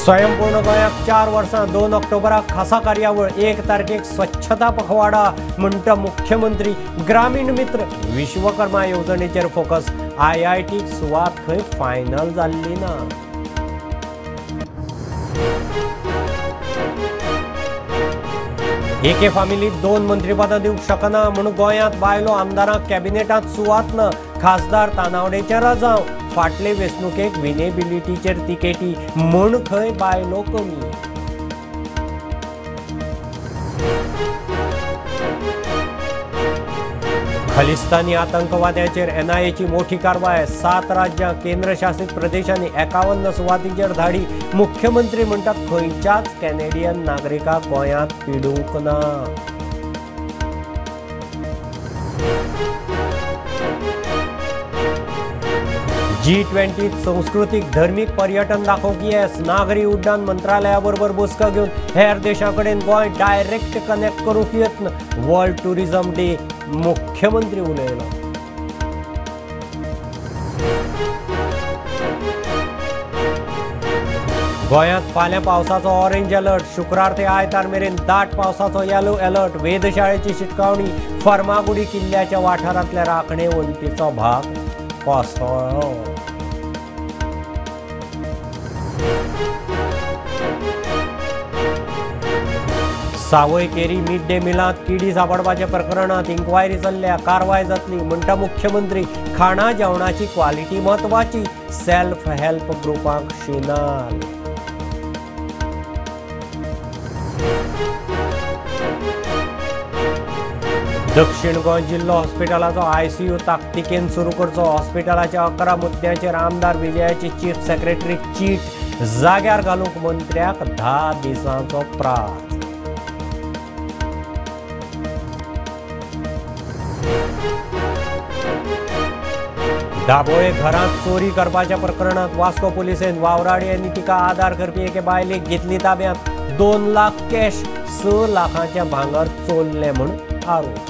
स्वयंपूर्ण गोंयाक 4 वर्सां 2 ऑक्टोबराक खासा कार्यावळ 1 तारखेक स्वच्छता पखवाडा म्हणटा मुख्यमंत्री। ग्रामीण मित्र विश्वकर्मा येवजणेचेर फोकस। आयआयटीक सुवात खंय फायनल जाल्ली ना। एके फामिलीक 2 मंत्रीपदां दिवंक शकना म्हूण गोंयांत बायलो आमदारांक कॅबिनेटांत सुवात ना। खासदार तानावडेचें रजांव। फाटले वेंचणुकेक विनेबिलिटीचेर तिकेटी म्हूण खंय बायलो कमी। खलिस्तानी आतंकवाद्यांचेर एनआयएची मोठी कारवाय। 7 राज्यां केंद्रशासित प्रदेशांनी 51 सुवातींचेर धाडी। मुख्यमंत्री म्हणटा खंयच्याच कॅनेडियन नागरिकाक गोंयांत पिडूंक ना। G20 संस्कृतीक धर्मीक पर्यटन दाखोवंक येस। नागरी उड्डाण मंत्रालया बरोबर बसका घेवन हेर देशां कडेन गोंय डायरेक्ट कनेक्ट करूंक यत्न। वर्ल्ड टुरिझम डे मुख्यमंत्री उलयलो। गोंयांत फाल्यां पावसाचो ऑरेंज अलर्ट। शुक्रार ते आयतार मेरेन दाट पावसाचो येलो अलर्ट। वेधशाळेची शिटकावणी। फर्मागुडी किल्ल्याच्या वाठारांतल्या राखणे वण्टीचो भाग कोसळ्ळो। सावय केरी मिड डे मिलांत किडी सापडपाच्या प्रकरणात इन्क्वायरी चल्ल्या, कारवाय जातली म्हणटा मुख्यमंत्री। खाणा जेवणाची क्वालिटी म्हत्वाची, सेल्फ हेल्प ग्रुपांक शिनाल। दक्षिण गोंय जिल्लो हॉस्पिटलाचो आयसीयू ताकतिकेन सुरू करचो। हॉस्पिटलाच्या 11 मुद्द्यांचेर आमदार विजयाची चीफ सेक्रेटरी चीट जाग्यार घालूंक मंत्र्याक 10 दिसांचो प्रास। दाबोळे घरांत चोरी करपाच्या प्रकरणात वास्को पुलिसेन वावराडी आनी तिका आदार करपी एके बायलेक घेतली ताब्यांत। 2 लाख कॅश 6 लाखांचें भांगर चोरलें म्हूण आरोप।